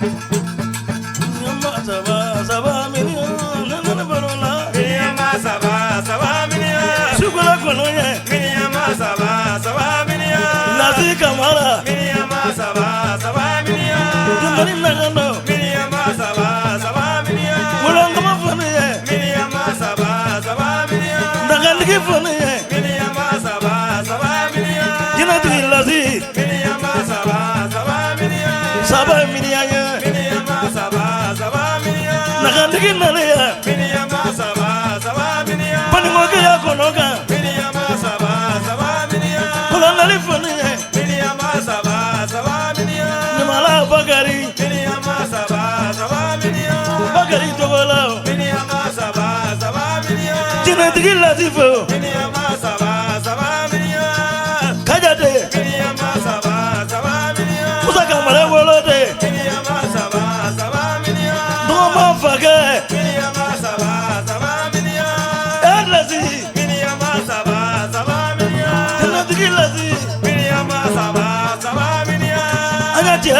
Miniyanba saba saba miniyan ne nana baro la. Miniyanba saba saba miniyan. Sukola kɔnɔ ye. Miniyanba saba saba miniyan. Lasi Kamara. Miniyanba saba saba miniyan. Jumani Nagando. Miniyanba saba saba miniyan. Wolongama fana ye. Miniyanba saba saba miniyan. Dagaligi fana ye. Miniyanba saba saba miniyan. Jinɛtigi Lasi. Miniyanba saba saba miniyan. Saba miniyan ye. Miniyanba saba saba miniyan. Nagaligi nale ye. Miniyanba saba saba miniyan. Banikɔkɛya kɔnɔ kan. Miniyanba saba saba miniyan. Kolonali fana ye. Miniyanba saba saba miniyan. Ɲamala Bakari. Miniyanba saba saba miniyan. Bakari Togola. Miniyanba saba saba miniyan. Jinɛtigi Lasi fo. Miniyanba saba saba miniyan. Kajate. Miniyanba saba saba miniyan. Musa Kamara wolo de. Miniyanba saba saba miniyan. Dɔgɔma fakɛ. Miniyanba saba saba miniyan. E Lasi. Miniyanba saba saba miniyan. Jinɛtigi Lasi. Miniyanba saba saba miniyan. An ka cɛ.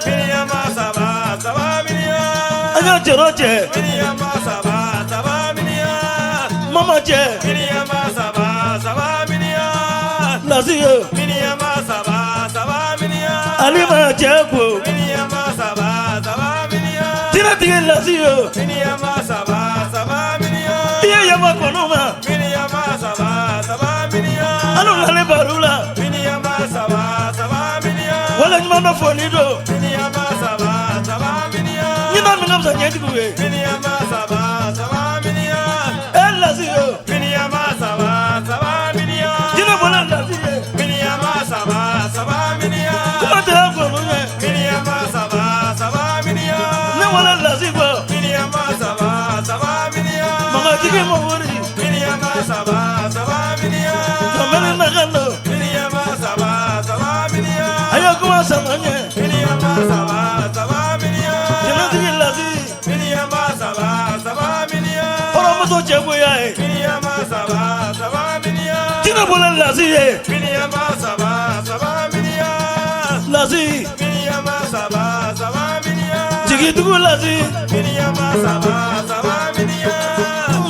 Miniyanba saba saba miniyan. An ka cɛrɔ cɛ. Miniyanba saba saba miniyan. Mama cɛ. Miniyanba saba saba miniyan. Lasi ye. Miniyanba saba saba miniyan. Alima cɛ ko. Miniyanba saba saba miniyan. Jinɛtigi Lasi ye. Miniyanba saba saba miniyan. I ye yafa kɔnɔ ma. Miniyanba saba saba miniyan. An nalen baro la. Miniyanba saba saba miniyan. Wala ɲuman dɔ fɔli don. Miniyanba saba saba miniyan. Ɲinan min ka fisa ɲɛjugu ye. Miniyanba saba saba miniyan. E Lasi ye. Miniyanba saba saba miniyan. Jinɛ bɔra Lasi ye. Miniyanba saba saba miniyan. Kuma tɛ kɔnɔ ye. Miniyanba saba saba miniyan. Ne wala Lasi kɔ. Miniyanba saba saba miniyan. Magatigi mɔgɔri. Miniyanba saba saba miniyan. Jɔnbɛli Nagando. Miniyanba saba saba miniyan. A ye kuma sama ɲɛ. Miniyanba saba saba miniyan. Jinɛtigi Lasi. Miniyanba saba saba miniyan. Hɔrɔnmuso cɛgoya ye. Miniyanba saba saba miniyan. Jinɛ bɔra Lasi ye. Miniyanba saba saba miniyan. Lasi. Miniyanba saba saba miniyan. Jigitugu Lasi. Miniyanba saba saba miniyan.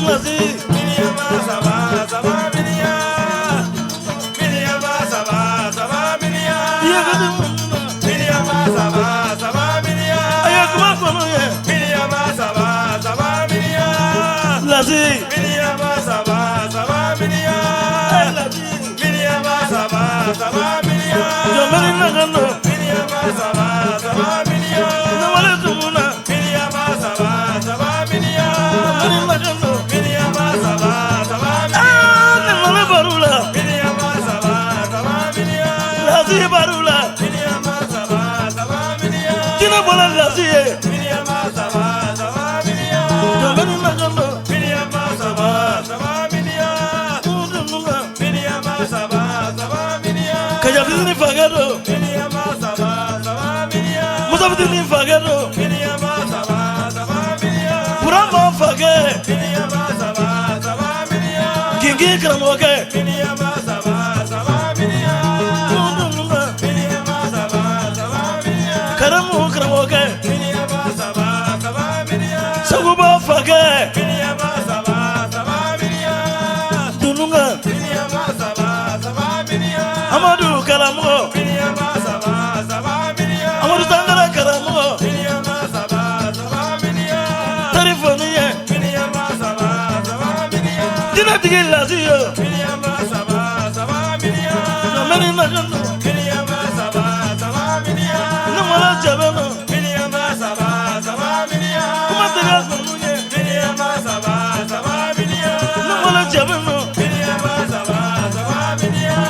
Lasi. Miniyanba saba saba miniyan. Miniyanba saba saba miniyan. I ye kati mun na. Miniyanba saba saba miniyan. A ye kuma kɔnɔ ye. Miniyanba saba saba miniyan. Lasi. Miniyanba saba saba E miniyan. Lasi. Miniyanba saba saba miniyan. Jɔnbɛli Nagando. Miniyanba saba saba miniyan. Ne wale tumuna. Miniyanba saba saba miniyan. Jɔnbɛli Nagando. Miniyanba saba saba miniyan. Aa ne wale baro la. Miniyanba saba saba miniyan. Lasi baro la. Miniyanba saba saba miniyan. Jinɛ bɔra Lasi ye. Miniyanba saba saba miniyan. Jɔnbɛli Nagando. Miniyanba saba saba miniyan. Kuntununga. Miniyanba saba saba miniyan. Kaja fitini fakɛ don. Miniyanba saba saba miniyan. Musa fitini fakɛ don. Miniyanba saba saba miniyan. Burama fakɛ. Miniyanba saba saba miniyan. Kinkin karamɔgɔkɛ. Miniyanba saba saba miniyan. Kuntununga. Miniyanba saba saba miniyan. Karamu karamɔgɔkɛ. Miniyanba saba saba miniyan. Seguba fakɛ. Miniyanba saba saba miniyan. Dununga. Miniyanba saba saba miniyan. Amadu karamɔgɔ. Miniyanba saba saba miniyan. Amadu Sankara karamɔgɔ. Miniyanba saba saba miniyan. Tarifoni ye. Miniyanba saba saba miniyan. Jinɛtigi Lasi ye. Miniyanba saba saba miniyan. Jɔnbɛli Nagando. Miniyanba saba saba miniyan. Ne wala cɛbɛ ma. Miniyanba saba saba miniyan. Kuma tɛ ka kɔnɔ ye. Miniyanba saba saba miniyan. Ne wala cɛbɛ ma. Miniyanba saba saba miniyan.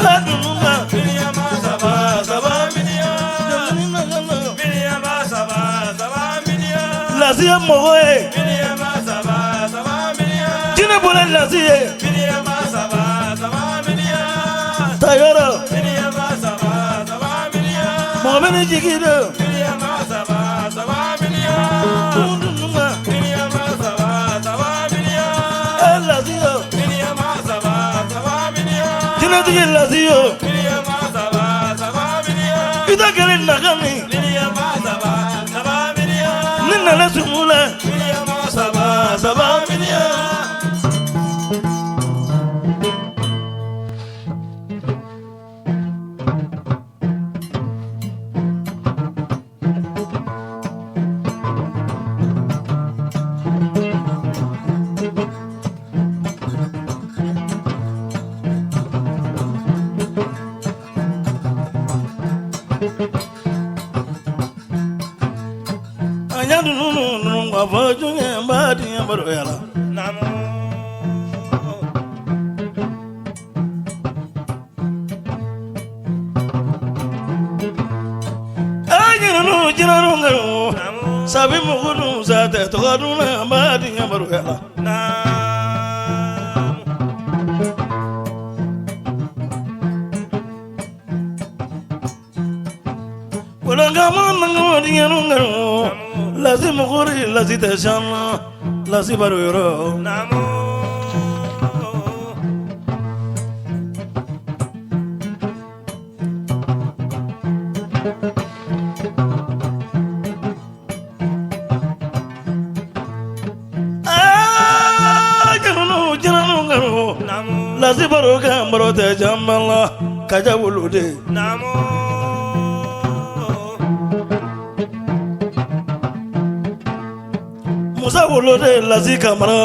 La dununga. Miniyanba saba saba miniyan. Jɔnbɛli Nagando. Miniyanba saba saba miniyan. Lasi ye mɔgɔ ye. Miniyanba saba saba miniyan. Jinɛ bɔra Lasi ye. Miniyanba saba saba miniyan. Tayɔrɔ. Miniyanba saba saba miniyan. Mɔgɔ bɛ ni jigi don. Miniyanba saba saba miniyan. Kuntununga. Miniyanba saba saba miniyan. E Lasi ye. Miniyanba saba saba miniyan. Jinɛtigi Lasi ye. Miniyanba saba saba miniyan. I tɛ kelen naga min. Miniyanba saba saba ma fɔ jɔn ye n b'a diɲɛ baro yala. Naamu. A ɲinnu jinɛnu ŋaro. Naamu. Sabi mugu dun sa tɛ tɔgɔ dun na n b'a diɲɛ baro yala. Naamu. Walankama nango diɲɛ ŋaro. Lasi muguri lasi tɛ sanna lasi baro yɔrɔ. Naamu. Aa ɲinnu jinɛnu ŋaro. Naamu. Lasi baro kan baro tɛ caman la kaja wolo de. Naamu. Musa wolo de lasi kamara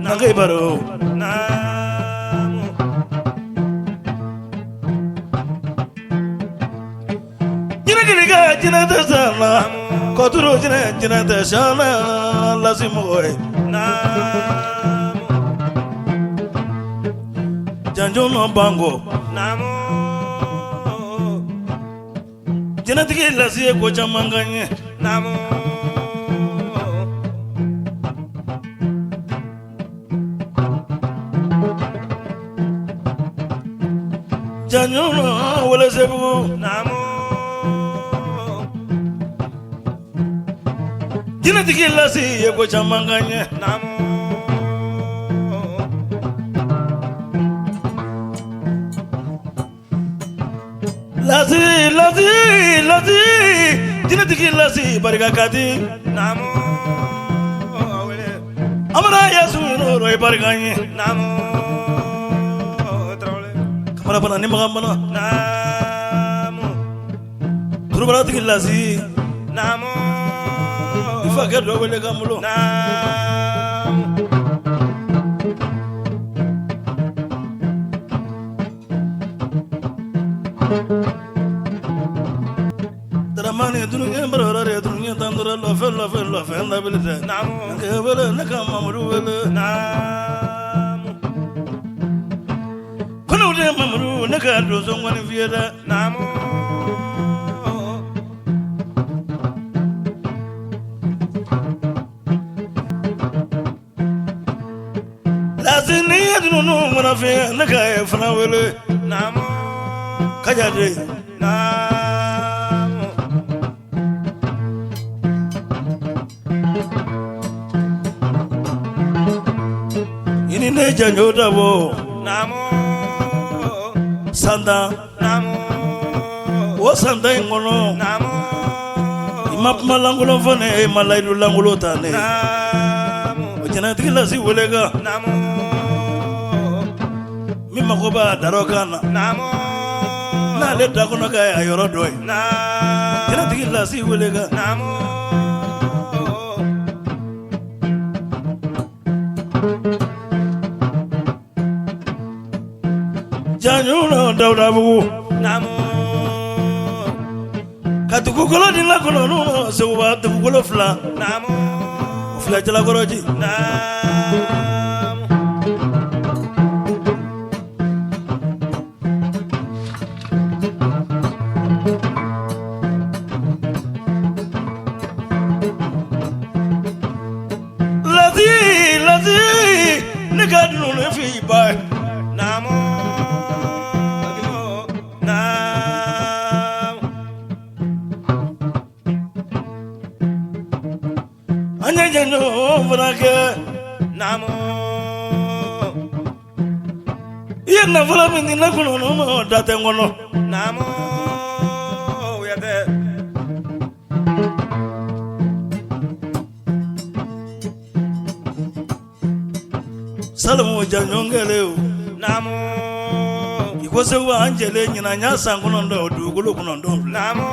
nange baro. Naamu. Jinɛkili ka jinɛ tɛ sanna kɔturu jinɛ jinɛ tɛ sanna lasi mɔgɔ ye. Naamu. Janjo nɔ bango. Naamu. Jinɛtigi lasi ye ko caman kan ye. Naamu. Janjo nɔ Welesebugu. Naamu. Jinɛtigi lasi ye ko caman kan ye. Naamu. Lasi lasi lasi jinɛtigi lasi barika ka di. Naamu. Awele. Amara yasu n'o ye barika ye. Naamu. Tarawele. Kamara bana ni magan bana. Naamu. Turubaratigi lasi. Naamu. I fa kɛ dɔ wele ka n bolo. Naamu. Daramani dunuɲɛ barara de dunuɲɛ tandora lɔfɛ lɔfɛ lɔfɛ labili tɛ. Naamu. Ne wele ne ka Mamadu wele. Naamu. Kɔnɔw de Mamadu ne ka donso ŋɔni fiyɛ dɛ. Naamu. Lasi ni ye dununu ŋɔnɔ fiyɛ ne ka ye fana wele. Naamu. Kaja de. Naamu. I ni ne janjo dabɔ. Naamu. San tan. Naamu. O san tan in kɔnɔ. Naamu. I ma kuma lankolon fɔ ne ye i ma layidu lankolon ta ne ye. Naamu. O jɛnɛtigi lasi wele kan. Naamu. Min mako b'a darɔ kan na. Naamu. N'ale da kɔnɔ ka ye a yɔrɔ dɔ ye. Naamu. Jɛnɛtigi lasi wele kan. Naamu. Janjo na Dawudabugu. Naamu. Ka dugukolo di la kɔnɔ n'u ma Seguba dugukolo fila. Naamu. O fila jalakɔrɔji. Naamu. Lasi lasi ne ka dunun f'i ba ye. Naamu. Naamu. An ye janjo fana kɛ. Naamu. I ye nafolo min di ne kɔnɔ n'u ma o da tɛ n kɔnɔ. Naamu. Yɛtɛ. Salimu janjo kɛlen o. Naamu. I ko Seguba an jɛlen ɲinan n y'a san kɔnɔntɔn o dugukolo kɔnɔntɔn filɛ. Naamu.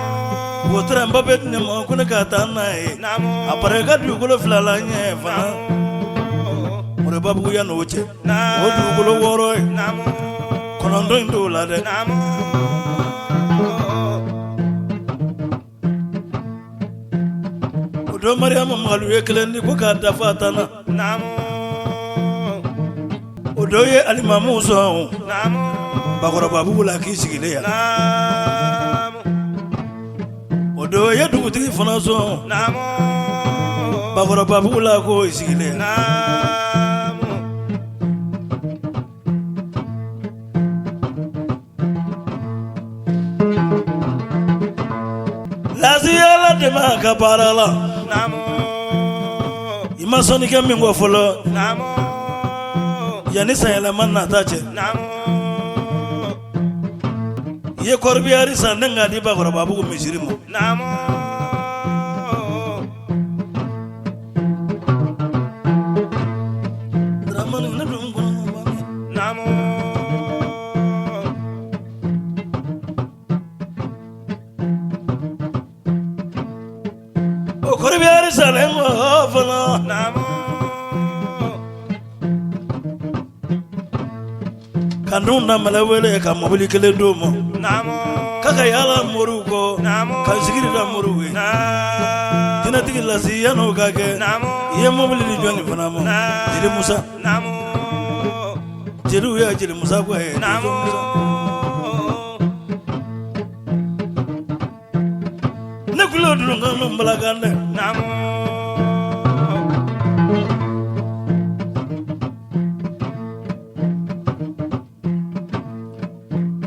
Wotoro Mbappe di ne ma ko ne ka taa n'a ye. Naamu. A barika dugukolo fila la n ɲɛ fana. Naamu. Moribabugu yan n'o cɛ. Naamu. O dugukolo wɔɔrɔ ye. Naamu. Kɔnɔntɔn in t'o la dɛ. Naamu. O don Mariama Magalu ye kelen di ko k'a dafa tan na. Naamu. O don ye alimamuw sɔn. Naamu. Bakɔrɔbabugu la k'i sigilen yan. Naamu. O don ye dugutigi fana sɔn. Naamu. Bakɔrɔbabugu la k'o sigilen yan. Naamu. Lasi Ala dɛmɛ a ka baara la. Naamu. I ma sɔnni kɛ min kɔ fɔlɔ. Naamu. Yanni sanyɛlɛma nata cɛ. Naamu. I ye corbillard san ne k'a di Bakɔrɔbabugu misiri ma. Naamu. Dramani ne dun kɔnɔ ma ban. Naamu. O corbillard sannen kɔ fana. Naamu. Ka nun namɛlɛ wele ka mobili kelen d'o ma. Naamu. K'a ka yaala moriw kɔ. Naamu. Ka sigiri da moriw ye. Naamu. Jinɛtigi lasi yan'o ka kɛ. Naamu. I ye mobili di jɔnni fana ma. Naamu. Jeli Musa. Naamu. Jeliw ye Jeli Musa ko ye. Naamu. Ne kulo dun kan n balakan dɛ. Naamu.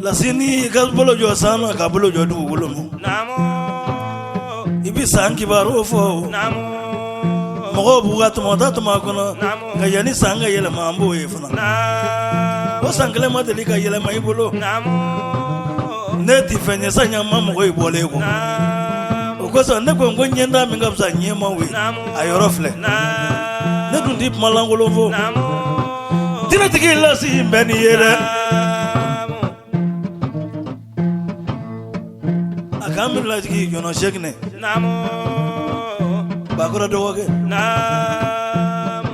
Lasi n'i ka bolo jɔ san na ka bolo jɔ dugukolo ma. Naamu. I bɛ san kibaru fɔ. Naamu. Mɔgɔw b'u ka tɔmɔta tɔmɔ a kɔnɔ. Naamu. Nka yanni san ka yɛlɛma an b'o ye fana. Naamu. O san kelen ma deli ka yɛlɛma i bolo. Naamu. Ne ti fɛn ye san ɲama mɔgɔ ye bɔlen kɔ. Naamu. O kosɔn ne ko n ko ɲɛda min ka fisa ɲɛmaw ye. Naamu. A yɔrɔ filɛ. Naamu. Ne dun ti kumalankolon fɔ. Naamu. Jinɛtigi lasi n bɛ nin ye dɛ. Naamu. A k'an bɛ lajigi jɔnɔ sɛkinɛ. Naamu. Bakɔrɔ dɔgɔkɛ. Naamu.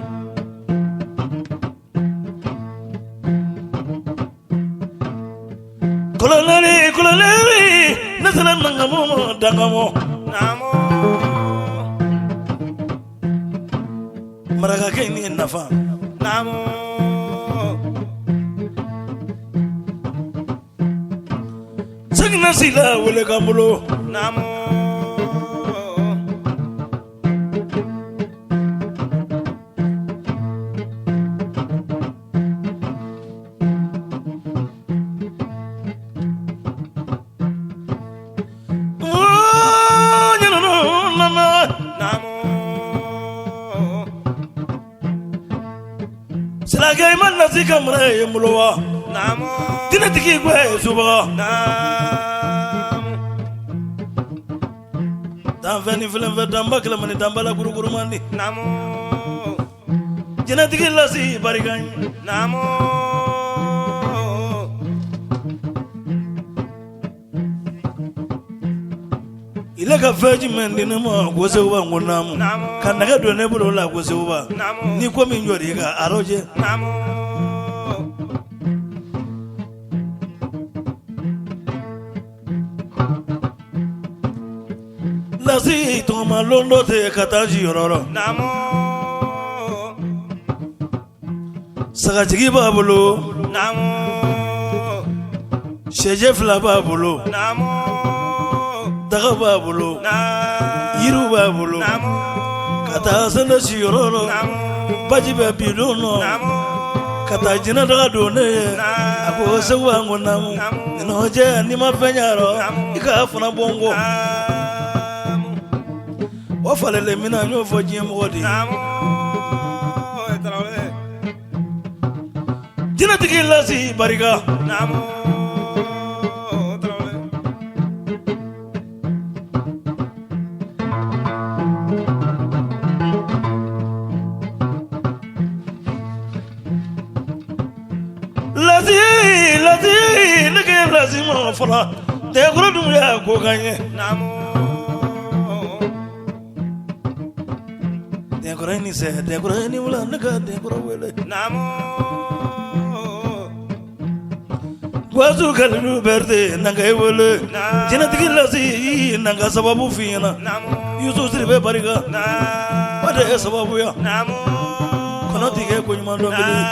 Kolonɛli kolonɛli ne sera nangamu ma dangamu. Naamu. Marakakɛ in ye nafa. Naamu. Sɛkinɛ sila wele k'an bolo. Naamu. Ooo ɲinnu nana. Naamu. Silakɛ i ma nasi ka mara ye n bolo wa. Naamu. Jinɛtigi ko ye subaga. Naamu. Danfɛn ni filenfɛn danba kɛlɛmani danba la kurukurumandi. Naamu. Jinɛtigi lasi barika ɲi. Naamu. Ile ka fɛn jumɛn di ne ma ko Seguba n ko naamu. Naamu. Ka nɛgɛ don ne bolo la ko Seguba. Naamu. Ni ko min jɔr'i kan a rɔjɛ. Naamu. Lasi tɔgɔma lon dɔ tɛ ka taa siyɔrɔ rɔ. Naamu. Sagajigi b'a bolo. Naamu. Sɛjɛ fila b'a bolo. Naamu. Daga b'a bolo. Naamu. Yiriw b'a bolo. Naamu. Ka taa sɛnɛ siyɔrɔ rɔ. Naamu. Baji bɛ bidon nɔ. Naamu. Ka taa jinɛ daga don ne ye. Naamu. A ko Seguba n ko naamu. Naamu. Ɲinɔjɛ n'i ma fɛn ɲa rɔ. Naamu. I k'a fana bɔ n kɔ. Naamu. O falelen min na n y'o fɔ diɲɛ mɔgɔ de ye. Naamu. Tarawele. Jinɛtigi lasi barika. Naamu. Tarawele. Lasi lasi ne k'e lasi ma fɔlɔ. Dɛnkɔrɔ dun y'a ko kan ye. Naamu. Dɛnkɔrɔ ni sɛ dɛnkɔrɔ ni wula ne ka dɛnkɔrɔ wele. Naamu. Gwazu Kalilu Berete nanka e wele. Naamu. Jinɛtigi lasi nanka sababu f'i ɲɛna. Naamu. Yusu Sidibe barika o de ye sababu ya kɔnɔ t'i kɛ ko ɲuman dɔn bilen.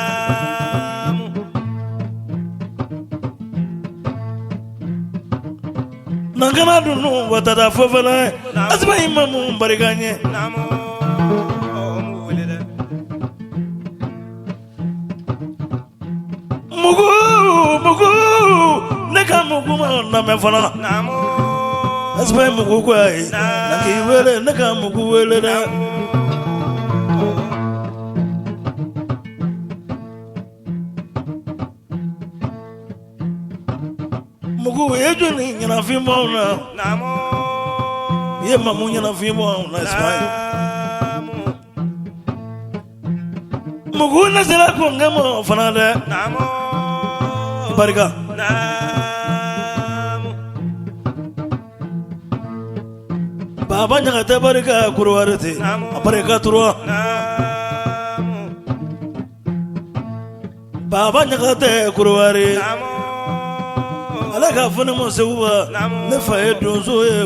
Nankana dunu watata fofana Asiba imamu barika ɲɛ. Mugu mugu ne ka mugu ma lamɛn fana. Asiba ye mugu ko ye na k'i wele ne ka mugu wele dɛ. Mugu ye jɔnni ɲɛnafin bɔ anw na? I ye mamu ɲɛnafin bɔ anw na Asiba ye. Mugu ne sera kɔnkɛ ma fana dɛ. Barika. Baba Ɲagate barika Korowari ten a barika tura. Baba Ɲagate Korowari ale ka fɔ ne ma Seguba ne fa ye donso ye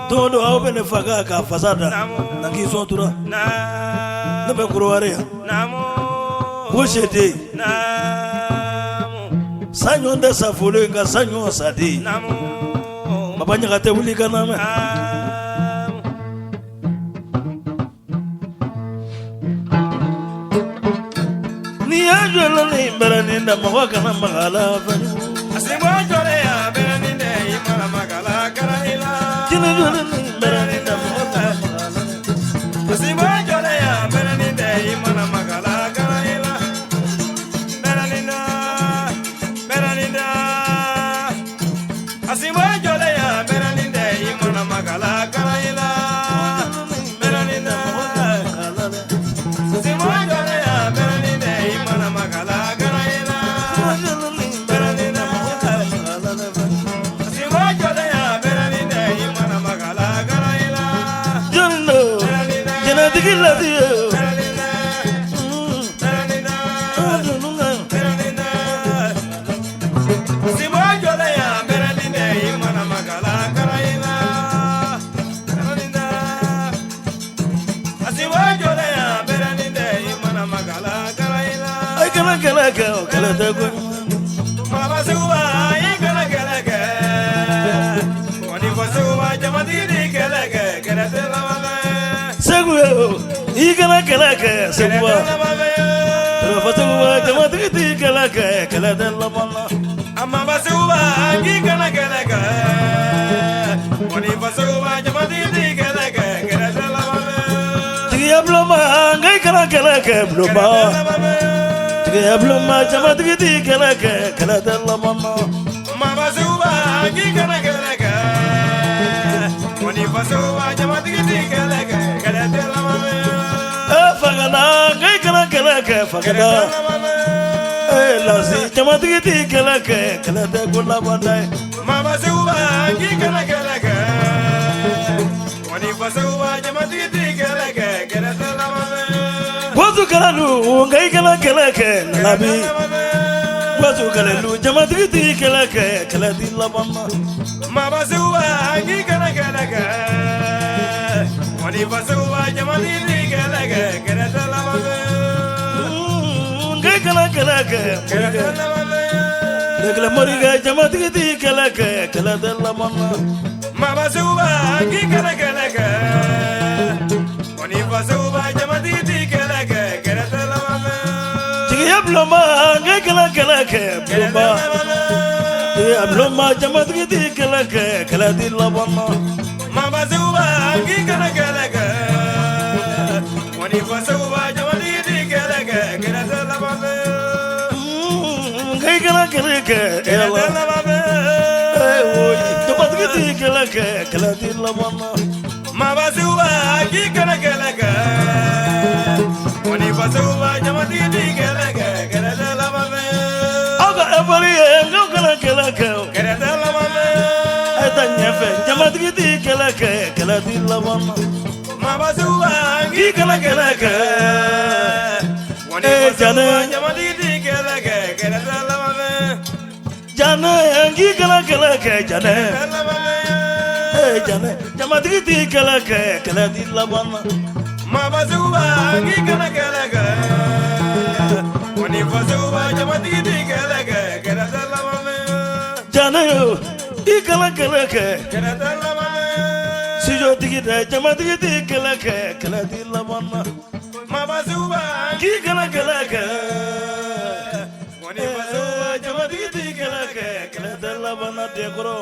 don dɔ aw bɛ ne faga k'a fasa da na k'i sɔn tura ne bɛ Korowari yan ko sɛden saɲɔ tɛ sa folo nka saɲɔ saden Baba Ɲagate wuli ka na mɛn. N'i y'a jɔlen ni bɛrɛnin da mɔgɔ kana maga a la fɛ. Jinɛ jɔlen ni bɛrɛnin da mɔgɔ kana maga a la. Jɛnɛtigi ladi ye. Ay kana kɛlɛ kɛ o kɛlɛ tɛ ko ɲuman. Baba Seguba i kana kɛlɛ kɛ, kɔni fɔ Seguba jamatigi ni kɛlɛ kɛ, kɛlɛ tɛ laban dɛ. Segu ye o, i kana kɛlɛ kɛ Seguba. Kɛlɛ tɛ laban dɛ. Fɔ Seguba jamatigi ti kɛlɛ kɛ, kɛlɛ tɛ laban na. A maba Seguba k'i kana kɛlɛ kɛ, kɔni fɔ Seguba jamatigi ni kɛlɛ kɛ, kɛlɛ tɛ laban dɛ. Tigiya bulonba nka i kana kɛlɛ kɛ Kɛlɛ bulonba. tɛ laban dɛ. Tigiya bulonba jamatigi ti kɛlɛ kɛ, kɛlɛ tɛ laban na. Maba Seguba k'i kana kɛlɛ kɛ, kɔni fɔ Seguba jamatigi ni kɛlɛ kɛ, kɛlɛ tɛ laban dɛ. E fagala nka i kana kɛlɛ kɛ Kɛlɛ fagala. tɛ laban dɛ. E lasi jamatigi ti kɛlɛ kɛ, kɛlɛ tɛ ko laban dɛ. Maba Seguba k'i kana kɛlɛ kɛ, kɔni fɔ Seguba jamatigi ti kɛlɛ kɛ, kɛlɛ tɛ laban dɛ. Gosu kalalu nka i kana kɛlɛ kɛ Kɛlɛ tɛ labi. laban dɛ. Gosu kalalu jamatigi ti kɛlɛ kɛ, kɛlɛ ti laban na. Maba Seguba k'i kana kɛlɛ kɛ, kɔni fɔ Seguba jamatigi ti kɛlɛ kɛ, kɛlɛ tɛ laban dɛ. Nka i kana kɛlɛ kɛ Kɛlɛ tɛ morikɛ. laban dɛ. Lekele morikɛ jamatigi ti kɛlɛ kɛ, kɛlɛ tɛ laban na. Maba Seguba k'i kana kɛlɛ kɛ, kɔni fɔ Seguba jamatigi ti kɛlɛ kɛ, kɛlɛ tɛ laban dɛ. Tigiya bulonba nka i kana kɛlɛ kɛ Kɛlɛ tɛ bulonba. laban dɛ. Tigiya bulonba jamatigi ti kɛlɛ kɛ, kɛlɛ ti laban na. Maba Seguba k'i kana kɛlɛ kɛ, kɔni fɔ Seguba jamatigi ti kɛlɛ kɛ, kɛlɛ tɛ laban dɛ. Nka i kana kɛlɛ kɛ Kɛlɛ yala. tɛ laban dɛ. Ee woyi jamatigi ti kɛlɛ kɛ, kɛlɛ ti laban na. Maba Seguba k'i kana kɛlɛ kɛ, kɔni fɔ Seguba jamatigi ti kɛlɛ kɛ, kɛlɛ tɛ laban dɛ. Aw ka ɛfɔli ye nka kana kɛlɛ kɛ o. Kɛlɛ tɛ laban dɛ. A ye taa ɲɛfɛ jamatigi ti kɛlɛ kɛ, kɛlɛ ti laban na. Maba Seguba K'i kana kɛlɛ kɛ. kɔni Ee fɔ Seguba Janɛ. jamatigi ti kɛlɛ kɛ, kɛlɛ tɛ laban dɛ. Janɛ k'i kana kɛlɛ kɛ Janɛ. Kɛlɛ tɛ laban dɛ. Ee Janɛ jamatigi Jamatigi tɛ kɛlɛ kɛ, kɛlɛ tɛ laban na. Maba Seguba, k'i kana kɛlɛ kɛ. Nkɔni fɔ Seguba, jamatigi tɛ kɛlɛ kɛ, kɛlɛ tɛ laban mɛ. Janɛ yo, i kana kɛlɛ kɛ. Kɛlɛ tɛ laban mɛ. Sijotigi dɛ, jamatigi tɛ kɛlɛ kɛ, kɛlɛ tɛ laban na. Maba Seguba, k'i kana kɛlɛ kɛ. Nkɔni fɔ Seguba, jamatigi tɛ kɛlɛ kɛ, kɛlɛ tɛ laban na, denkɔrɔ.